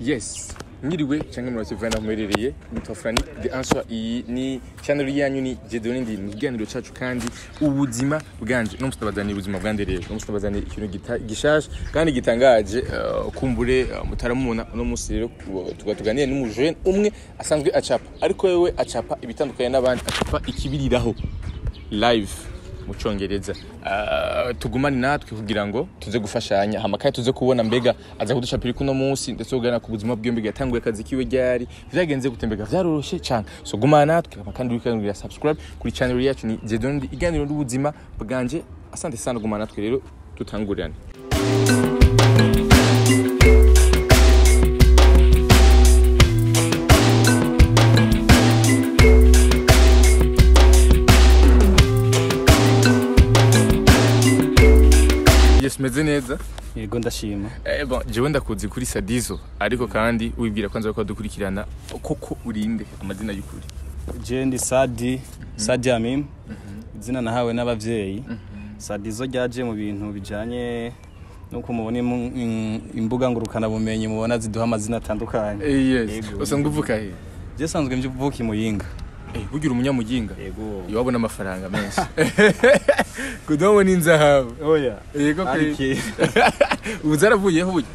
Yes, mwiriwe cyangwa muratse vana muherereye. Nitwa Frank The Answer. Iyi ni channel yanyu, ni Jedoni, ndi mu kiganiro cacu kandi ubuzima bwanje. No mustabazaniye ubuzima bwanje rero, no mustabazaniye ikintu gishasha kandi gitangaje, kumbure mutaramubona uno musi. Rero tuba tuganiye n'umujene umwe asanzwe acapa, ariko wewe acapa ibitandukanye n'abandi, acapa ikibiriraho live mu Congereza. Tugumane natwe kugira ngo tuze gufashanya, hama kandi tuze kubona mbega aza kuducapira kuno munsi, ndetse kuganira ku buzima bwiwe, mbega yatanguye akazi kiwe ryari, vyagenze gute, mbega vyaroroshe cane. So gumana natwe, hama kandi uriko subscribe kuri channel yacu, ni Jedon, iganiro n'ubuzima bwanje. Asante sana, gumana natwe rero tutangurane. Yes, meze neza. Yego, ndashima. Bon, jewe ndakuzi kuri Sadizo, ariko kandi wibwira kwanza ko dukurikirana koko urinde amazina y'ukuri. Je ndi Sadi, Sadi Amim. Izina nahawe n'abavyeyi. Sadizo ryaje mu bintu bijanye nuko mubona imbuga ngurukana bumenyi, mubona ziduha amazina atandukanye. Yes. Yego. Usanzwe uvuka he? Je sanzwe mvuka i Muyinga. Bugira umunyamuyinga. Yego. Iwabona amafaranga menshi. Kudomo ni nzahabu. Oya. Yego. Ariki. Ubu zaravuyeho burya.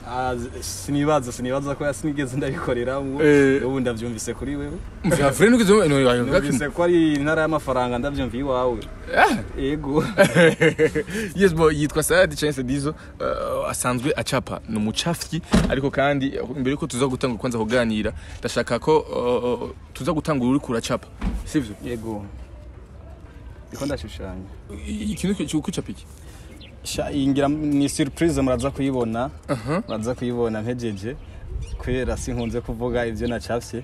Ah, sinibaza ko yasinigeze ndabikorera. Ubu ndavyumvise kuri wewe. Mvya frère nukizo no. Numvise ko ari intara y'amafaranga, ndavyumviye iwawe. Yego. Yes, bo yitwa Saadi Chance Dizo, asanzwe acapa, ni umucafyi. Ariko kandi imbere yuko tuza gutanga kwanza kuganira, ndashaka ko tuza gutanga uri kuracapa, sivyo? Yego. Ndiko ndashushanya. Ikintu cyo kucapa iki? Sha, ingira ni surprise, muraza kuyibona. Muraza kuyibona mpejeje. Kubera sinkunze kuvuga ivyo nacafye.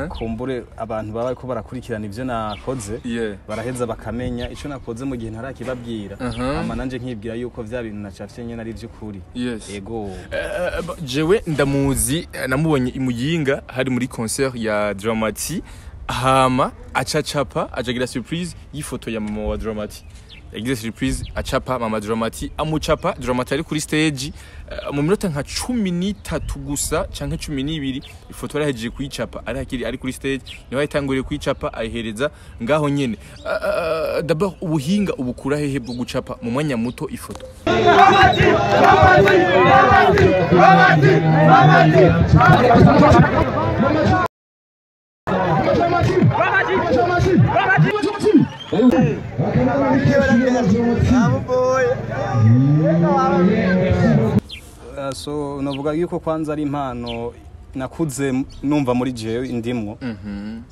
Kumbure abantu baba bariko barakurikirana ivyo nakoze. Baraheza bakamenya ico nakoze mu gihe ntarakibabwira. Ama nanje nkibwira yuko vya bintu nacafye nyene ari ivy'ukuri. Yego. Jewe ndamuzi, namubonye imuyinga hari muri concert ya Dramati, hama acacapa, ajagira surprise y'ifoto ya mama wa Dramati. Yagize surprise acapa mama Dramati, amucapa Dramati ari kuri stage, mu minota nka 13 gusa canke 12 ifoto yarahejeje kuyicapa, ari hakiri ari kuri stage, niho yatanguriye kuyicapa, ayihereza ngaho nyene. D'abord ubuhinga ubukura hehe bwo gucapa mu mwanya muto ifoto? So novuga yuko kwanza ari impano nakuze numva muri jewe indimwo.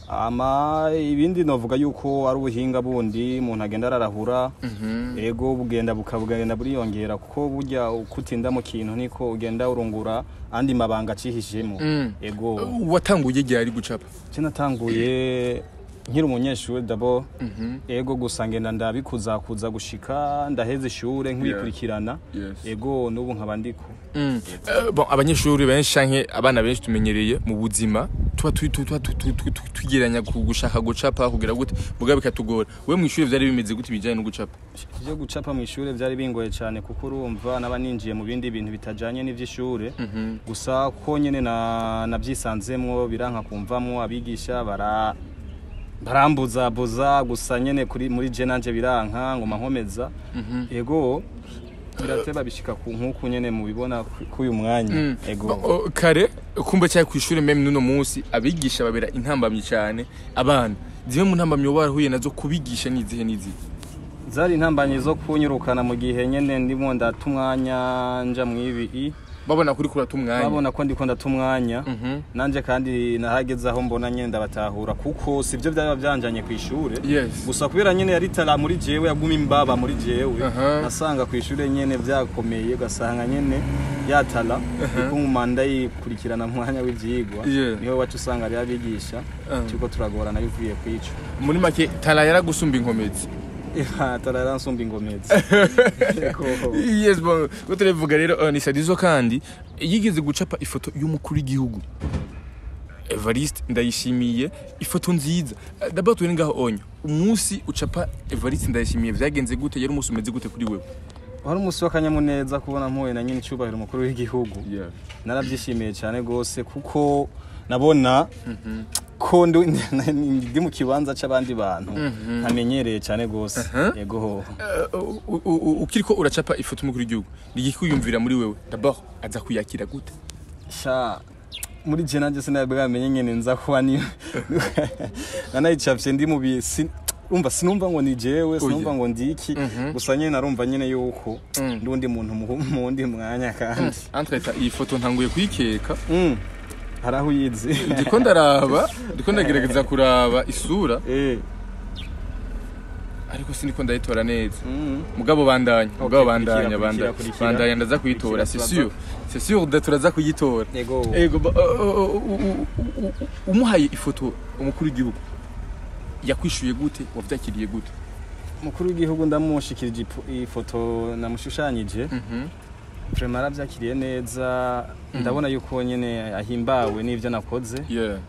Ama ibindi novuga yuko ari ubuhinga bundi umuntu agenda ararahura. Ego, bugenda bukabugenda buriyongera, kuko burya ukutinda mu kintu niko ugenda urungura andi mabanga acihishemo. Ego. Watanguye ryari gucapa? Je natanguye nkiri umunyeshuri d'abord. Ego, gusa ngenda ndabikuzakuza gushika ndaheze ishure nkibikurikirana. Ego, n'ubu nkaba ndiko. Bon, abanyeshuri benshi canke abana benshi tumenyereye mu buzima tuba tugeranya gushaka gucapa kugira gute, mugabe bikatugora. We mu ishuri vyari bimeze gute ibijanye no gucapa? Ivyo gucapa mu ishure vyari bingoye cyane, kuko urumva naba ninjiye mu bindi bintu bitajanye n'ivy'ishure. Gusa ko nyene na navyisanzemwo biranka kumvamwo, abigisha barambuza buza, gusa nyene kuri muri je nanje biranka ngoma nkomeza. Ego, birateba bishika ku nkuku nyene mubibona k'uyu mwanya. Ego. Kare kumba cyari kw'ishure, même n'uno munsi abigisha babera intambamyi cyane abana. Zimwe mu ntambamyi woba warahuye nazo kubigisha ni izihe n'izihe? Zari intambamyi zo kunyurukana mu gihe nyene ndimo ndata umwanya nja mw'ibi. Babona kuri kurata umwanya. Babona ko ndiko ndata umwanya. Nanje kandi nahageze aho mbona nyene ndabatahura, kuko sivyo byaba byanjanye ku ishure. Gusa kubera nyene yari tara muri jewe, yaguma imbaba muri jewe, nasanga ku ishure nyene vyakomeye, ugasanga nyene yatala ikuma ndayikurikirana mu mwanya w'ivyigwa. Niho wacu usanga ari abigisha turiko turagorana bivuye kwico. Muri make tara yaragusumba inkomezi. Tara yaransumba ingomezi. Yego. Yes, bon, turavuga rero, ni Sadizo kandi yigeze gucapa ifoto y'umukuru w'igihugu Evariste Ndayishimiye, ifoto nziza. D'abord turi ngaho onya, umunsi ucapa Evariste Ndayishimiye vyagenze gute? Yari umunsi umeze gute kuri wewe? Wari umunsi w'akanyamuneza kubona mpuye na nyine icubahiro umukuru w'igihugu. Narabyishimiye cyane gose kuko nabona ko ndi mu kibanza c'abandi bantu ntamenyereye cyane gose. Yego. Ukiriko uracapa ifoto umukuru w'igihugu, nigikuyumvira muri wewe d'abord aza kuyakira gute? Sha, muri je nanje sinabwamenye nyene nza kuba ni nanayicapye ndi mu bisi, urumva sinumva ngo ni jewe, sinumva ngo ndi iki, gusa nyene narumva nyene yuko ndundi muntu mu wundi mwanya kandi. Entre iyi foto ntanguye kuyikeka. Hari aho uyizi. Ndiko ndaraba, ndiko ndagerageza kuraba isura, ariko siniko ndayitora neza. Mugabo bandanya, mugabo bandanya, bandanya, bandanya, ndaza kuyitora, c'est sûr. C'est sûr da turaza kuyitora. Ego, umuhaye ifoto umukuru w'igihugu yakwishuye gute, wavyakiriye gute? Umukuru w'igihugu ndamushikirije ifoto namushushanyije. Vraiment aravyakiriye neza, ndabona yuko nyene ahimbawe n'ivyo nakoze.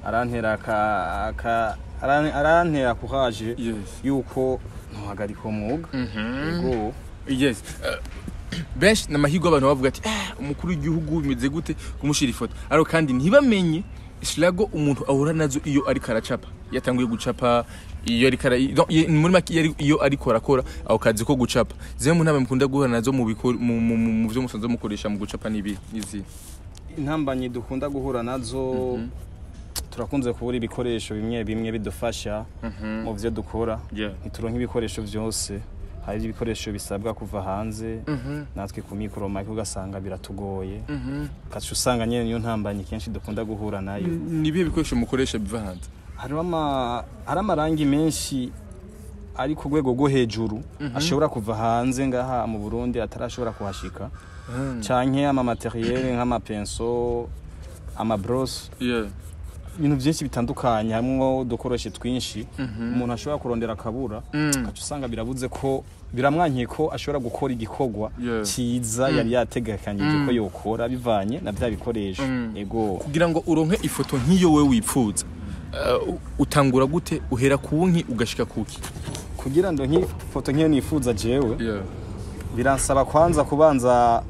Arantera ka arantera courage yuko ntuhagarika umwuga. Yego. Yes. Benshi namahirwe abantu bavuga ati umukuru w'igihugu bimeze gute kumushira ifoto, ariko kandi ntibamenye islago umuntu ahura nazo iyo ariko aracapa, yatanguye gucapa, iyo ariko muri make iyo ariko arakora ako kazi ko gucapa. Zimwe mu ntambwe mukunda guhura nazo mu byo musanzwe mukoresha mu gucapa nibi izi intambanye dukunda guhura nazo? Turakunze kubura ibikoresho bimwe bimwe bidufasha mu byo dukora. Ntituronka ibikoresho byose, hari ibikoresho bisabwa kuva hanze, natwe ku mikoro make ugasanga biratugoye. Kacu usanga nyene niyo ntambanye kenshi dukunda guhura nayo. Ni bihe bikoresho mukoresha biva hanze? Hari amarangi menshi ari ku rwego rwo hejuru ashobora kuva hanze ngaha mu Burundi atarashobora kuhashika, canke ama materiel nk'amapenso, ama brosse, ibintu byinshi bitandukanye, hamwe udukoresho twinshi umuntu ashobora kurondera akabura, ugaca usanga birabuze ko biramwankiye ko ashobora gukora igikorwa cyiza yari yategekanyije ko yokora bivanye na bya bikoresho. Ego. Kugira ngo uronke ifoto nk'iyo wewe wipfuza, utangura gute, uhera ku nki ugashika kuki? Kugira ngo nk'ifoto nk'iyo nifuza jewe, biransaba kwanza kubanza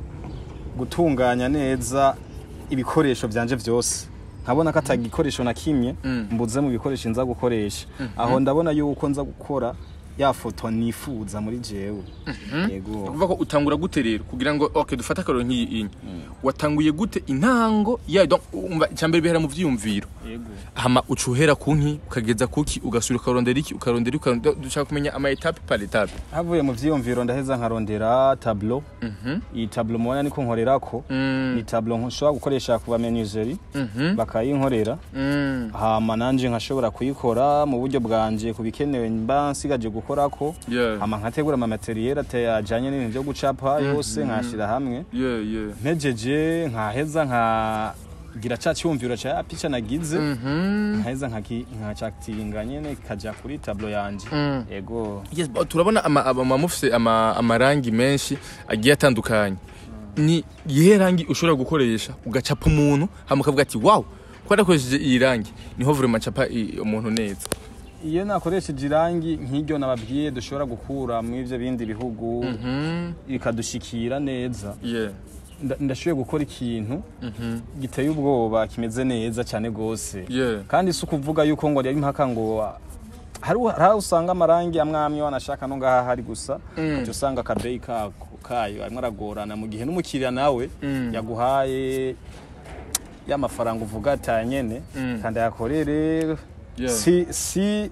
gutunganya neza ibikoresho byanje byose, nkabona ko atagikoresho na kimwe mbuze mu bikoresho nza gukoresha. Aho ndabona yuko nza gukora ya foto nifuza muri jewe. Yego. Kuvuga ko utangura gute rero kugira ngo okay dufate akaroro nk'iyi inye, watanguye gute intango ya donc umva cyambere bihera mu vyiyumviro. Yego. Hama ucuhera ku nki ukageza kuki, ugasubira ukarondera iki, ukarondera, dushaka kumenya ama étape par étape. Havuye mu vyiyumviro ndaheza nkarondera tableau. Iyi tableau mubona niko nkorerako, ni tableau nshobora gukoresha ku bamenuiserie bakayinkorera, hama nanje nkashobora kuyikora mu buryo bwanje kubikenewe mba nsigaje gukorako, hama nkategura ama materiel ajanye n'ibintu byo gucapa yose nkashira hamwe. Mpejeje nkaheza nkagira ca cyumviro ca picha nagize, nkaheza nkacakitinga nyene kaja kuri tableau yanje. Yego. Yes, turabona ama mufise amarangi menshi agiye atandukanye. Ni iyihe rangi ushobora gukoresha ugacapa umuntu hama ukavuga ati wow, ko nakoresheje iyi rangi niho vraiment capa umuntu neza? Iyo nakoresheje irangi nk'iryo nababwiye dushobora gukura mu ivyo bindi bihugu ikadushikira neza, ndashoboye gukora ikintu giteye ubwoba kimeze neza cyane gose. Kandi si ukuvuga yuko ngo ari impaka ngo hari usanga amarangi amwe amwe wanashaka no ngaha hari gusa, uca usanga akabeyi kayo arimo aragorana, mu gihe n'umukiriya nawe yaguhaye y'amafaranga uvuga ati nyene kandi ayakorere si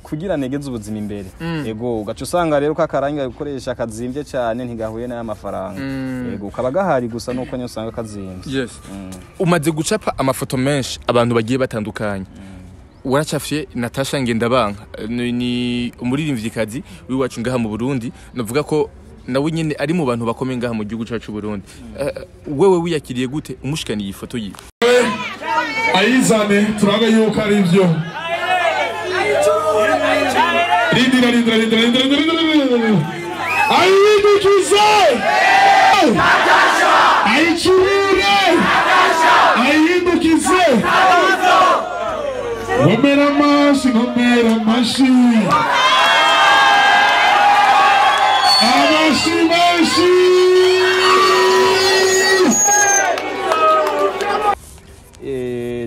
kugira negeze ubuzima imbere. Yego, ugaca usanga rero kakarangi gukoresha kazimbye cyane ntigahuye n'aya mafaranga. Yego, kaba gahari gusa nuko nyine usanga kazimbye. Yes. Umaze gucapa amafoto menshi abantu bagiye batandukanye. Waracafye Natasha Ngendabanka, ni umuririmvyikazi w'iwacu ngaha mu Burundi, navuga ko nawe nyene ari mu bantu bakomeye ngaha mu gihugu cacu Burundi. Wewe wiyakiriye gute umushikaniye ifoto yiwe? Ayizane turabe yuko ari byo. Rindira rindira rindira rindira rindira. Ayidukize! Natasha! Ayicurure! Natasha! Ayidukize! Ngomera amashi, ngomera amashi. Amashi menshi.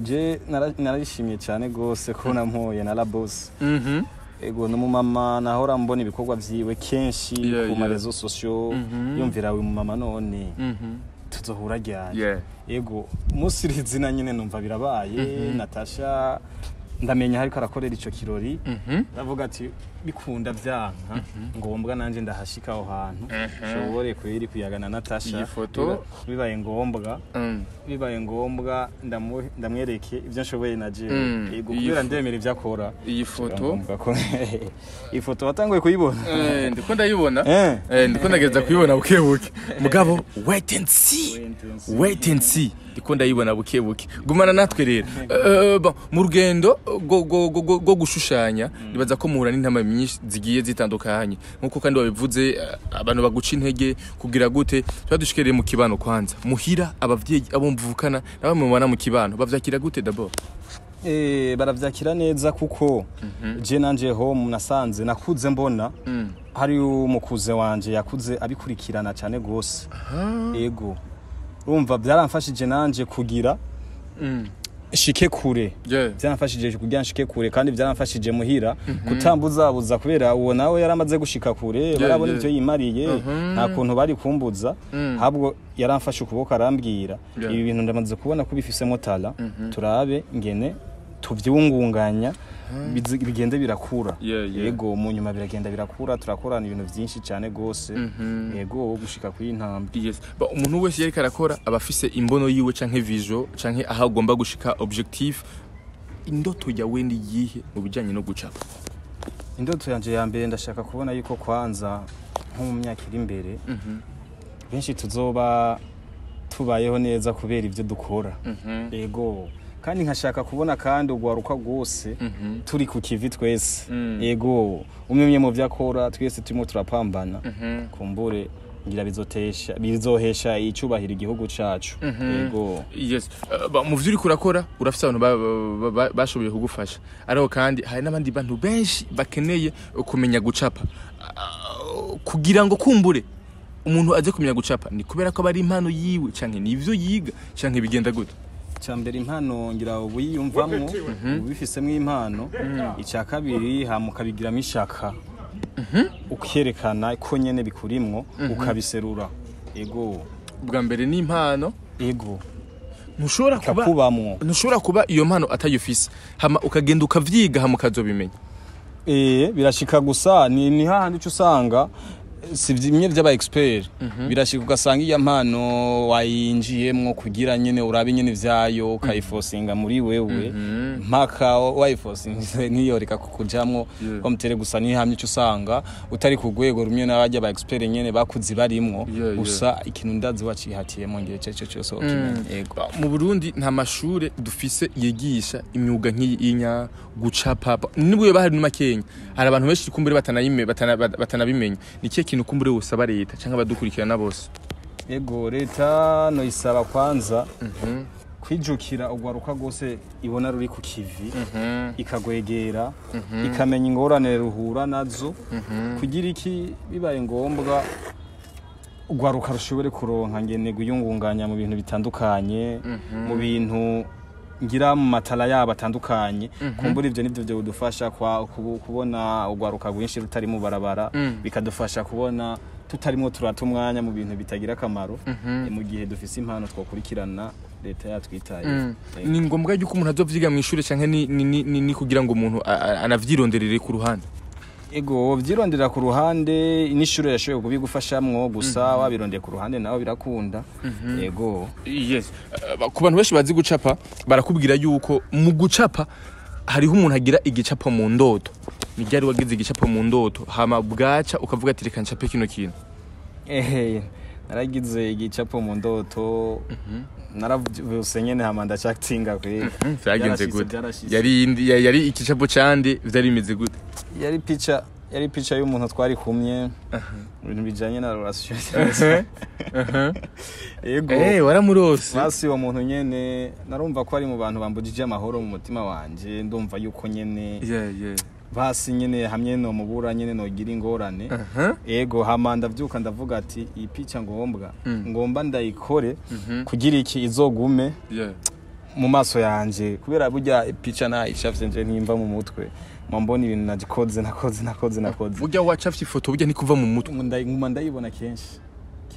Je narishimye cyane gose ko nampuye na La Boss. Ego, n'umumama nahora mbona ibikorwa vyiwe kenshi ku ma réseaux sociaux, yumvira uyu mumama none tuzohura ryari? Ego, umunsi izina nyine numva birabaye, Natasha, ndamenya hariko arakorera ico kirori, ndavuga ati bikunda vyanka ngombwa nanje ndahashika aho hantu nshobore kweri kuyaga na Natasha. Iyi foto- Bibaye ngombwa, bibaye ngombwa ndamwereke ibyo nshoboye na jewe. Ego, kubera ndemera ibyo akora. Iyi foto Ngombwa ko iyi foto watanguye kuyibona. Ndiko ndayibona. Ndiko ndagerageza kuyibona buke buke, mugabo wait and see. Wait and see. Wait and see, ndiko ndayibona buke buke. Gumana natwe rero. Bon, mu rugendo rwo gushushanya, nibaza ko muhura n'intama nyinshi zigiye zitandukanye, nkuko kandi wabivuze, abantu baguca intege kugira gute. Tuba dushikereye mu kibano, kwanza muhira, abavyeyi, abo mvukana n'abamwe mubana mu kibano, bavyakira gute d'abord? Baravyakira neza, kuko je nanje home nasanze nakuze mbona hari umukuze wanje yakuze abikurikirana cyane gose. Ego, urumva byaramfashije nanje kugira shike kure. Byaramfashije kugira nshike kure, kandi byaramfashije muhira kutambuzabuza, kubera uwo nawe yaramaze gushika kure, barabona ivyo yimariye, nta kuntu bari kumbuza. Ahubwo yaramfashe ukuboko arambwira, ibi bintu ndamaze kubona ko bifisemo talent, turabe ngene tuvyungunganya, bigende birakura. Yego, mu nyuma biragenda birakura, turakorana ibintu vyinshi cyane gose, yego, gushika kuri intambwe. Yes. Ba, umuntu wese yariko arakora aba afise imbono yiwe canke vision canke aho agomba gushika, objectif. Indoto yawe ni yihe mu bijanye no gucapa? Indoto yanje ya mbere, ndashaka kubona yuko kwanza nko mu myaka iri imbere benshi tuzoba tubayeho neza kubera ibyo dukora. Yego, kandi nkashaka kubona kandi ugwaruka rwose turi ku kivi twese. Yego, umwe umwe mu byo akora, twese turimo turapambana, kumbure ngira bizotesha, bizohesha icubahiro igihugu cacu. Yego. Yes. Ba, mu vyo uriko urakora urafise abantu bashoboye kugufasha, ariko kandi hari n'abandi bantu benshi bakeneye kumenya gucapa. Kugira ngo kumbure umuntu aze kumenya gucapa, ni kubera ko aba ari impano yiwe, canke ni ivyo yiga, canke bigenda gute? Icya mbere, impano ngira ubu yiyumvamwo, ubifisemo impano. Icya kabiri, hama ukabigiramo ishaka, ukerekana ko nyene bikurimwo, ukabiserura. Ego. Bwa mbere ni impano. Ego. Ntushobora kuba Kakubamwo. Ntushobora kuba iyo mpano atayufise, hama ukagenda ukavyiga, hama ukazobimenya. Birashika, gusa ni hahandi uca usanga si bimwe by'aba expert. Birashika ugasanga iyo mpano wayinjiyemwo kugira nyene urabe nyene vyayo, ukayifosinga muri wewe mpaka wayifosinze ntiyoreka kukujamwo komutere. Gusa nihamye uca usanga utari ku rwego rumwe n'abajya ba expert nyene bakuzi barimwo. Gusa ikintu ndazi wacihatiyemo, ngira ico cyo cyose ukimenya. Yego. Mu Burundi nta mashure dufise yigisha imyuga nk'iyi inya gucapa, nubwo yoba hari makenya, hari abantu benshi kumbure batanabimenya. Ni kihe kintu kumbure wosaba leta canke abadukurikirana bose? Ego, leta noyisaba kwanza kwijukira ugwaruka rwose ibona ruri ku kivi, ikagwegera, ikamenya ingorane ruhura nazo, kugira iki bibaye ngombwa ugwaruka rushobore kuronka ngene guyungunganya mu bintu bitandukanye, mu bintu ngira mu ma talent yabo atandukanye. Kumbura ivyo nivyo byodufasha kubona ugwaruka rwinshi rutari mu barabara, bikadufasha kubona tutarimo turata umwanya mu bintu bitagira akamaro, mu gihe dufise impano twakurikirana leta yatwitaye. Ni ngombwa yuko umuntu azovyiga mw'ishure, canke ni kugira ngo umuntu anavyironderere ku ruhande? Ego, vyirondera ku ruhande, n'ishure yashoboye kubigufashamwo, gusa wabirondeye ku ruhande nawe birakunda. Ego. Yes. Ku bantu benshi bazi gucapa, barakubwira yuko mu gucapa hariho umuntu agira igicapo mu ndoto. Ni ryari wagize igicapo mu ndoto, hama bwaca ukavuga ati reka ncape kino kintu? Ehe, naragize igicapo mu ndoto, naravuse nyene, hama ndacakitinga kweri. Vyagenze Byarashitse, gute? byarashitse. Yari igicapo cande? Vyari bimeze gute? Yari pica y'umuntu twari kumwe mu bintu bijanye na relation. Ego. Waramurose? Basi uwo muntu nyene narumva ko ari mu bantu bambujije amahoro mu mutima wanje, ndumva yuko nyene Basi nyene hamwe no mubura nyene nogira ingorane. Ego, hama ndavyuka ndavuga ati iyi pica ngombwa ngomba ndayikore kugira iki izogume mu maso yanje, kubera burya pica nayicafye nje ntimva mu mutwe, mbona ibintu nagikoze nakoze nakoze nakoze. Burya wacafye ifoto burya ntikuva mu mutwe. Nguma ndayibona kenshi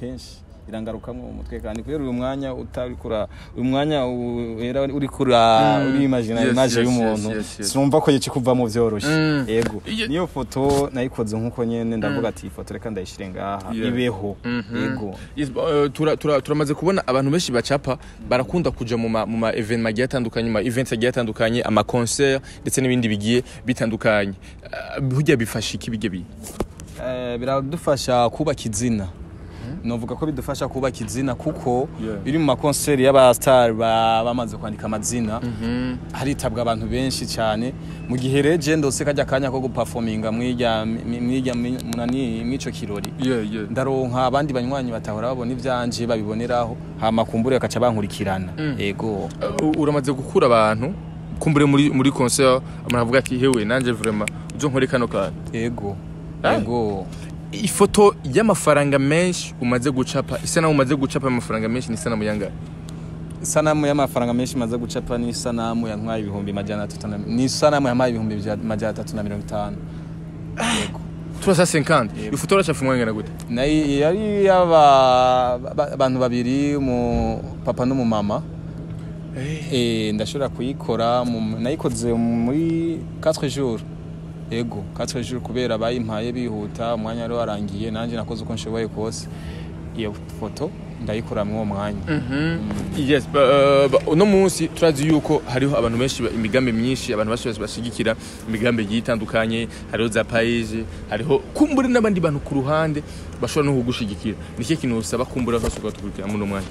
kenshi, irangarukamwo mu mutwe, kandi kubera uyu mwanya utarikura, uyu mwanya wera uri kura uri imagine image y'umuntu, sinumva ko yici kuvamo vyoroshe. Ego, niyo foto nayikoze nkuko nyene ndavuga ati iyi foto reka ndayishire ngaha ibeho. Ego. Yes, turamaze kubona abantu benshi bacapa barakunda kuja mu ma événements agiye atandukanye, mu ma events agiye atandukanye, ama concert ndetse n'ibindi bigiye bitandukanye. Burya bifasha iki bijya bi Biradufasha kubaka izina, novuga ko bidufasha kubaka izina kuko biri mu ma concerts y'aba star bamaze kwandika amazina, haritabwa abantu benshi cyane. Mu gihe rero je ndose kajya kanya ko guperforminga mwirya munani mwico kirori, ndaronka abandi banywanyi batahora babona ivyanje babiboneraho, hama kumbure bakaca bankurikirana. Ego. Uramaze gukura abantu kumbure muri concert, umuntu avuga ati hewe nanje vraiment uzonkore kano kantu? Ego. Ego. Ifoto y'amafaranga menshi umaze gucapa, isanamu umaze gucapa y'amafaranga menshi ni isanamu yangahe? Isanamu y'amafaranga menshi maze gucapa ni isanamu yantwaye 300,000 ni isanamu yampaye 350,000. Yego. 350. Ifoto uracapa umwanya gute? Nayo yari yaba abantu babiri, mu papa no mu mama. Ndashobora kuyikora nayikoze muri 4 jours. Ego, 4 jours, kubera bayimpaye bihuta, umwanya wari warangiye, nanjye nakoze uko nshoboye kose, iyo foto ndayikora muri uwo mwanya. Yes, uno munsi turazi yuko hariho abantu benshi imigambi myinshi, abantu benshi bashigikira imigambi igiye itandukanye, hariho za paije, hariho kumbure n'abandi bantu ku ruhande bashobora no kugushigikira. Ni ikihe kintu usaba kumbura bashobora kudukurikira muri uno mwanya?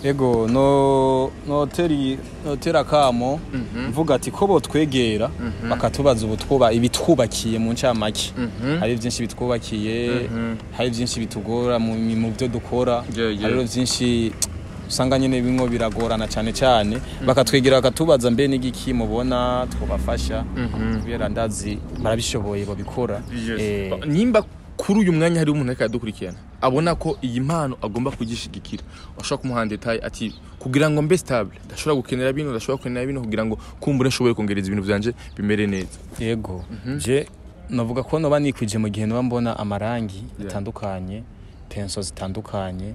Ego, no noteri notera kamo mvuga ati ko botwegera bakatubaza ubutwuba ibitwubakiye mu ncamake. Hari byinshi bitwubakiye, hari byinshi bitugora mu byo dukora. Hari byinshi usanga nyene bimwe biragorana cyane cyane, bakatwegera bakatubaza mbe n'igiki mubona twobafasha, kubera ndazi barabishoboye babikora. Nimba kuri uyu mwanya hari umuntu ariko aradukurikirana abona ko iyi mpano agomba kugishigikira, ashobora kumuha détail ati kugira ngo mbe stable ndashobora gukenera bino, ndashobora gukenera bino kugira ngo kumbure nshobore kongereza ibintu vyanje bimere neza. Yego, je navuga ko noba nikwije mu gihe noba mbona amarangi atandukanye, pinceaux zitandukanye,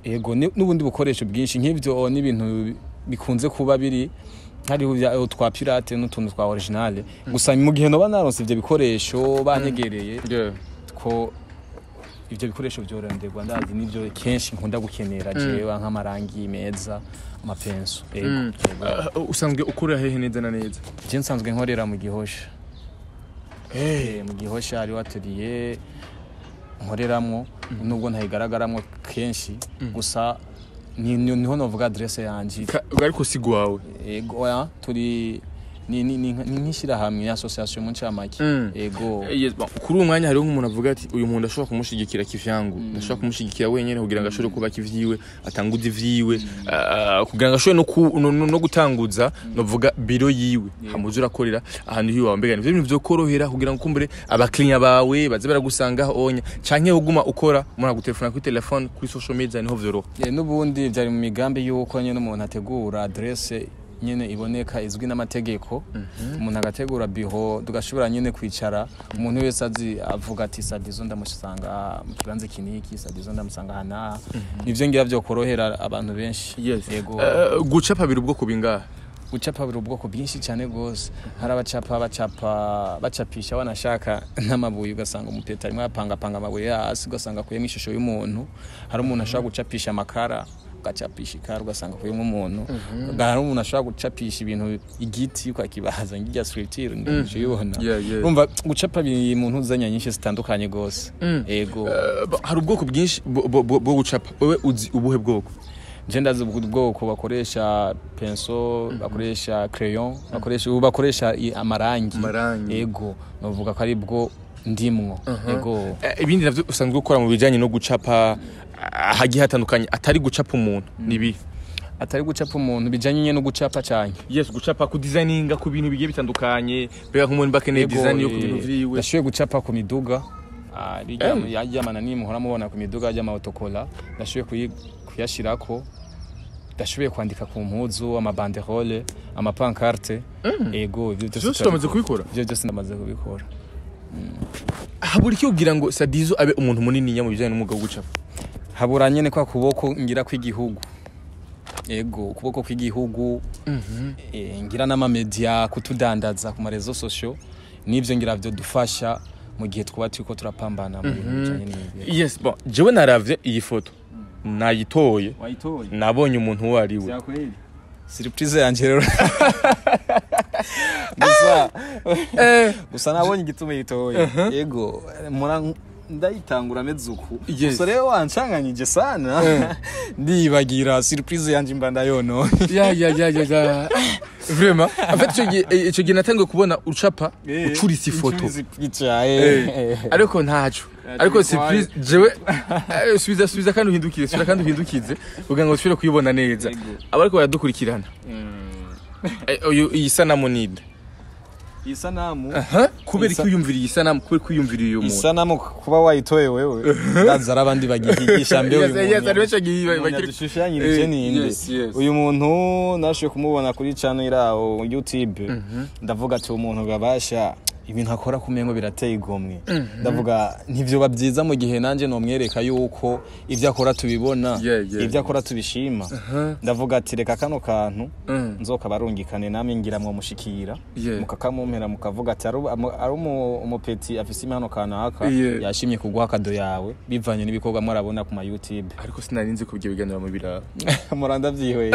yego, n'ubundi bukoresho bwinshi nk'ibyo n'ibintu bikunze kuba biri hariho twa pirate n'utuntu twa original. Gusa mu gihe noba naronse ivyo bikoresho banyegereye, ko ivyo bikoresho byoronderwa, ndazi nivyo kenshi nkunda gukenera jewe, nk'amarangi meza, ama pinceaux. Yego. Yego. Usanzwe ukorera hehe neza na neza? Je nsanzwe nkorera mu Gihosha. Mu Gihosha hariho atelier nkoreramwo, nubwo ntayigaragaramwo kenshi, gusa niho novuga adresse yanje. Ariko si gwawe? Ego, oya, turi ni nk'ishyirahamwe, association mu ncamake. Ego. Yes, bon, kuri uyu mwanya hariho nk'umuntu avuga ati uyu muntu ndashobora kumushigikira kivyangu, ndashobora kumushigikira wenyene kugira ngo ashobore kubaka ivyiwe, atanguze ivyiwe, kugira ngo ashobore no gutanguza novuga biro yiwe hamuze urakorera ahantu hiwawe. Mbega nivyo bintu vyokorohera kugira ngo kumbure abakiriya bawe baze baragusangaho onya, canke uguma ukora umuntu agutelefona kuri telefone, kuri social media niho vyoroha? N'ubundi byari mu migambi y'uko nyene umuntu ategura adresse nyene iboneka izwi n'amategeko, umuntu agategura biho, tugashobora nyene kwicara, umuntu wese azi avuga ati Sadizo ndamusanga mu kibanza iki n'iki, Sadizo ndamusanga aha n'aha. Nivyo ngira vyokorohera abantu benshi. Yego. Gucapa biri ubwoko bingahe? Gucapa biri ubwoko bwinshi cyane rwose. Hari abacapa bacapa bacapisha wanashaka n'amabuye, ugasanga umupeta arimo apangapanga amabuye hasi, ugasanga akuyemo ishusho y'umuntu. Hari umuntu ashobora gucapisha amakara, ugacapisha ikara ugasanga akuyemo umuntu. Hari umuntu ashobora gucapisha ibintu, igiti ukakibaza ngirya sculpture ndiyibona. Urumva gucapa biri mu ntuzanya nyinshi zitandukanye rwose. Yego. Hari ubwoko bwinshi bwo gucapa, wewe uzi ubuhe bwoko? Je ndazi ubwoko bakoresha pinceau, bakoresha crayon, bakoresha ubu bakoresha amarangi. Amarangi. Ego, novuga ko ari bwo ndimwo. Ego. Ibindi navyo usanzwe ukora mu bijanye no gucapa, hagiye hatandukanye atari gucapa umuntu nibi? Atari gucapa umuntu, bijanye no gucapa cyane? Yes, gucapa, ku designinga ku bintu bigiye bitandukanye, mbega nk'umuntu bakeneye design yo ku bintu vyiwe. Ndashoboye gucapa ku miduga. Bijya yajya nini muhora mubona ku miduga y'ama autocollants, ndashoboye kuyashirako. Ndashoboye kwandika ku mpuzu, amabanderole, amapancarte. Ego, ivyo byose. Byose uramaze kubikora? Ivyo byose ndamaze kubikora. Habura iki kugira ngo Sadizo abe umuntu munini mu bijanye n'umwuga wo gucapa? Habura nyene kwa kuboko ngira kw'igihugu. Ego, ukuboko kw'igihugu, ngira n'amamedia kutudandaza ku maréseaux sociaux, n'ivyo ngira vyo dufasha mu gihe twaba turiko turapambana mu bintu bijanye n'ivyo. Yes, bon, jewe naravye iyi foto, nayitoye. Wayitoye? Nabonye umuntu uwo ari we. Vyakweli, surprise yanje rero gusa gusa nabonye igituma yitoye. Ego, mura ndayitangura ameze uku. Gusa rero wancanganyije sana, ndibagira surprise yanje, mba ndayononye. Ya ya ya ya ya, vraiment, en fait ico gihe natangiye kubona ucapa ucuritse ifoto. Icaye. Ariko ntaco, ariko surprise jewe subiza, subiza kandi uhindukire, subiza kandi uhindukize kugira ngo ushobore kuyibona neza. Abariko baradukurikirana, uyu, iyi sanamu ninde? Isanamu? Aha, kubera iki wiyumviriye iyi sanamu? Kubera ko wiyumviriye uyu muntu? Isanamu kuba wayitoye wewe, ndaza ari abandi bagihigisha mbe uyu Yes, ari benshi muntu bakiri yadushushanyirije ninde? Yes. Uyu muntu nashoboye kumubona kuri channel iraho YouTube, ndavuga ati umuntu gabasha ibintu akora kumengo birateye igomwe. Ndavuga ntivyoba byiza mu gihe nanje nomwereka yuko ibyo akora tubibona, ibyo akora tubishima. Ndavuga ati reka kano kantu nzokabarungikane namwe, ngira mwomushikira, mukakamumpera, mukavuga ati ari umupeti afise impano kanaka, yashimye kuguha cadeau yawe bivanye n'ibikorwa mwarabona ku ma YouTube. Ariko sinari nzi ko ibyo biganiro mu biraba. Muranda vyihweye,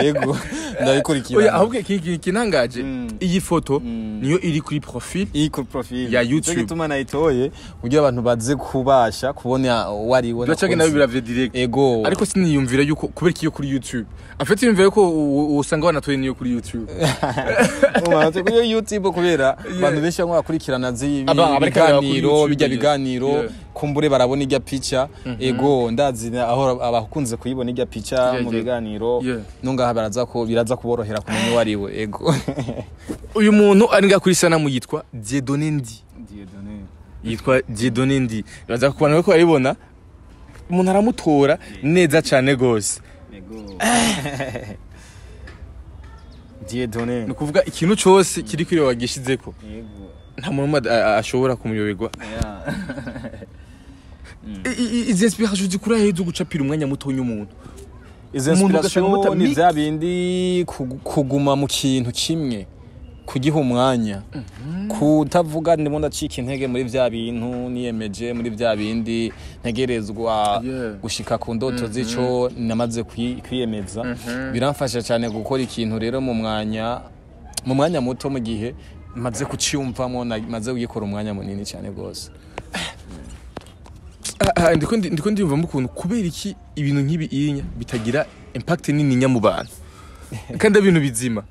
yego, ndabikurikirana. Oya, ahubwo ikintangaje, iyi foto niyo iri kuri profil Iyi kuri profil ya YouTube. Nico gituma nayitoye, kugira abantu baze kubasha kubona uwo ari we. Bacage nawe biravye direct. Ego. Ariko siniyumvira yuko kubera iki yo kuri YouTube. Afite yumvira yuko usanga wanatoye niyo kuri YouTube. Umanutse kuri YouTube kubera abantu benshi bamwe bakurikirana Abariko baraba kuri ibiganiro YouTube, bijya yes. biganiro, kumbure barabona ijya pica. Ego, ndazi aho abakunze kuyibona ijya pica mu biganiro, nungaha baraza ko biraza kuborohera kumenya uwo ari we. Ego. Uyu muntu ari ngaha kuri sanamu yitwa Dieudonné Ndi, yitwa Dieudonné Ndi. Baza kubana ko baribona, umuntu aramutora neza cane gose. Ego, Dieudonné. Ni ukuvuga ikintu cose kiri kuri wagishizeko, Ego. nta muntu n'umwe ashobora kumuyoberwa. Izi inspiration zikura he zo gucapira umwanya mutonya umuntu? Izo Umuntu ugasanga inspiration ni bya bindi kuguma mu kintu kimwe, kugiha umwanya, kutavuga ndimo ndacika intege muri bya bintu niyemeje, muri bya bindi ntegerezwa gushika ku ndoto z'ico namaze kwiyemeza. Biramfasha cyane gukora ikintu rero mu mwanya muto, mu gihe maze kuciyumvamo, maze kugikora umwanya munini cyane rwose. Ndiko ndiyumvamo ukuntu kubera iki ibintu nk'ibi inya bitagira impact nini nya mu bantu kandi ari ibintu bizima.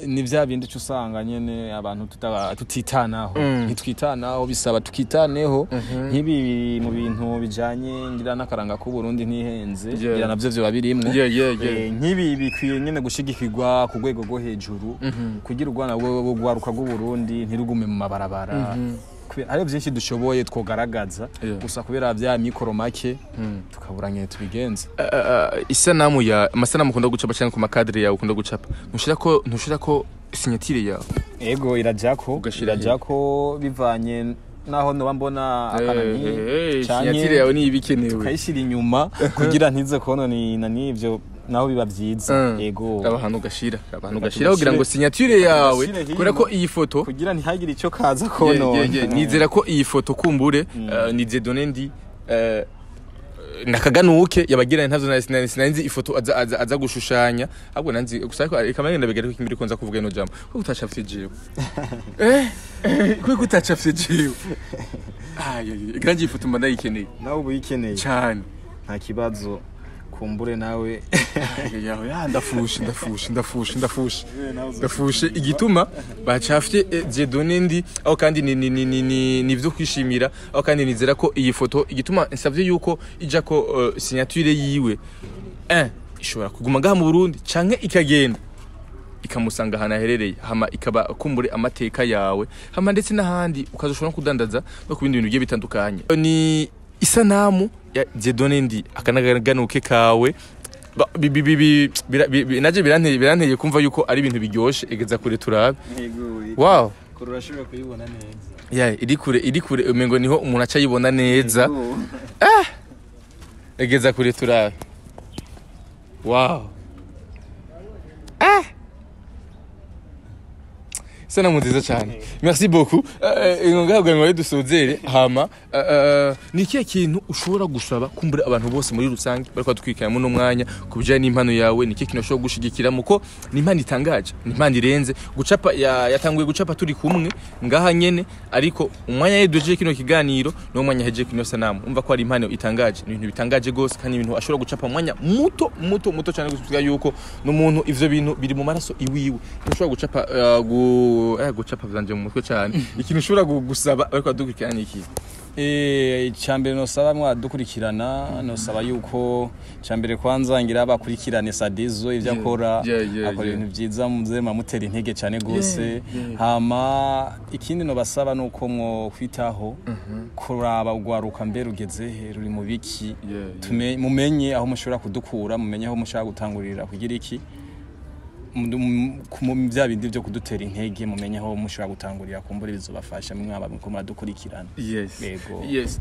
Ni bya bindi uca usanga nyene abantu tutitanaho. Ntitwitanaho, bisaba tukitaneho. Nk'ibi mu bintu bijanye ngira n'akaranga k'Uburundi, ntihenze, ngira navyo vyoba birimwo. Nk'ibi bikwiye nyene gushigikirwa ku rwego rwo hejuru kugira urwana rwaruka rw'Uburundi ntirugume mu mabarabara. Kubera hariho byinshi dushoboye twogaragaza, gusa kubera vya mikoro make tukabura nyene tubigenza. Isanamu ya amasanamu ukunda gucapa cyangwa ku macadre yawe ukunda gucapa, ntushirako signature yawe? Ego, irajako. Ugashira Irajako bivanye naho noba mbona akanani Signature yawe niyo ibikenewe. Tukayishira inyuma kugira ntize konona na n'ivyo, naho biba vyiza. Ego. Abantu ugashira, abantu Reka ugashira kugira ngo signature yawe tugashire hino. kubera ko iyi foto Kugira ntihagire ico kaza konona. Yeah. Nizera ko iyi foto kumbure ni Dieudonné Ndi nakaganuke yabagiranye ntavyo sinari ifoto aza gushushanya, ahubwo nanzi gusa, ariko reka mbe ndabigere ko kimiri ko nza kuvuga ino jambo ko utacafye jewe, ko utacafye jewe. Ay ay, kandi iyi foto mba ndayikeneye. Nawe uba uyikeneye. Cyane. Nta kibazo, kumbure nawe. Ay, ay, ay, ndafushe, ndafushe, ndafushe, ndafushe, ndafushe igituma bacafye Dieudonné Ndi aho, kandi ni ivyo kwishimira aho, kandi nizera ko iyi foto igituma nsavye yuko ija ko signature yiwe. Ishobora kuguma ngaha mu Burundi canke ikagenda ikamusanga ahantu aherereye, hama ikaba kumbure amateka yawe, hama ndetse n'ahandi ukazoshobora no kudandaza no ku bindi bintu bigiye bitandukanye. Ni isanamu ya Dieudonné Ndi, akanaganuke kawe. Naje biranteye kumva yuko ari ibintu biryoshe. Egeza kure turabe. Wow. Kure urashobora kuyibona neza. Yeah, iri kure umengo niho umuntu aca ayibona neza. Egeza kure turabe. Wow, isanamu nziza cyane, merci beaucoup. Ngahabwa ngo dusozere, hama ni ikihe kintu ushobora gusaba kumbura abantu bose muri rusange bariko badutwikira muno mwanya ku bijanye n'impano yawe? Ni ikihe kintu ushobora gushigikira muko ni impano itangaje, ni impano irenze gucapa? Yatanguye gucapa turi kumwe ngaha nyene, ariko umwanya yedujeje kino kiganiro no mwanya hejeje kino sanamu, umva ko ari impano itangaje, ni ibintu bitangaje gose, kandi ibintu ashobora gucapa mu mwanya muto muto muto cyane gusa, yuko n'umuntu ivyo bintu biri mu maraso iwiwe. Ntushobora gucapa gucapa vyanje mu mutwe cyane. Ikintu ushobora gusaba ariko adukurikirana ni iki? Icambere nosaba mwadukurikirana, nosaba yuko icambere kwanza ngira bakurikirane Sadizo ivyo akora, akora ibintu vyiza, muze mumutera intege cyane gose. Hama ikindi nobasaba nuko mwo kwitaho kuraba ugwaruka mbere ugeze he, ruri mu biki, mumenye aho mushobora kudukura, mumenye aho mushobora gutangurira kugira iki bya bindi byo kudutera intege, mumenye aho mushobora gutangurira, kumbura bizobafasha mwaba muko muradukurikirana. Yego. Yes.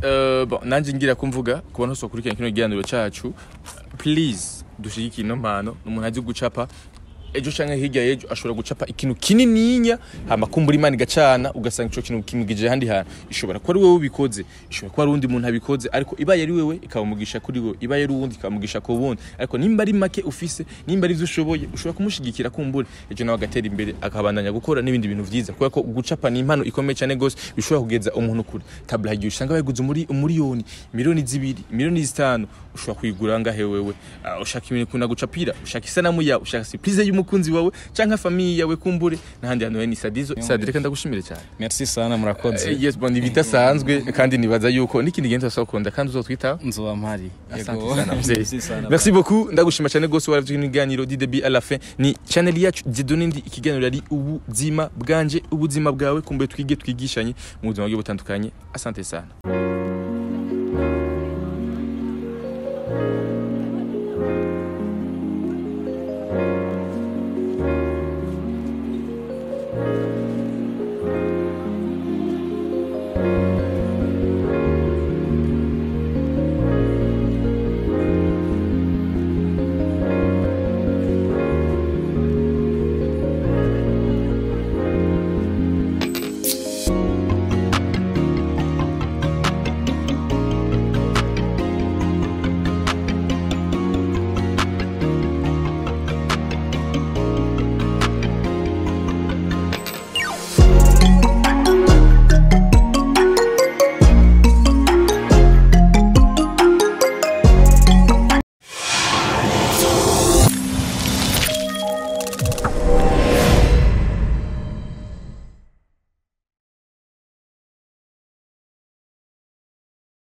Bon, nanje ngira kumvuga ku bantu bose bakurikirana kino kiganiro cacu, please dushigikire ino mpano. Umuntu azi gucapa, ejo canke hirya y'ejo ashobora gucapa ikintu kinininya, hama kumbura Imana igacana, ugasanga ico kintu kimugije ahandi hantu. Ishobora kuba ari wewe ubikoze, ishobora kuba ari uwundi muntu abikoze, ariko ibaye ari wewe ikaba umugisha kuri wewe, ibaye ari uwundi ikaba umugisha ku wundi. Ariko nimba ari make ufise, nimba ari ivyo ushoboye, ushobora kumushigikira, kumbura ejo nawe agatera imbere, akabandanya gukora n'ibindi bintu vyiza, kubera ko gucapa ni impano ikomeye cyane gose bishobora kugeza umuntu kure. Tableau hagiye usanga bayiguze muri 1 miliyoni, 2 miliyoni, 5 miliyoni, ushobora kuyigura ngahe wewe? Ushaka ibintu ukunda gucapira, ushaka isanamu yawe, ushaka surprise y'umukunzi wawe canke famille yawe, kumbure n'ahandi hantu. Ni Sadizo. Sadi, reka ndagushimire cyane. Merci sana, murakoze. Yes, bon, ibidasanzwe, kandi nibaza yuko n'ikindi gihe tuzakunda kandi uzotwita. Nzoba mpari. Asante sana, mzee. Merci sana. Merci beaucoup, ndagushima cyane gose waravye ibiganiro du début à la fin. Ni channel yacu Dieudonné Ndi, ikiganiro ari ubuzima bwanje, ubuzima bwawe, kumbe twige twigishanye mu buzima bugiye butandukanye. Asante sana.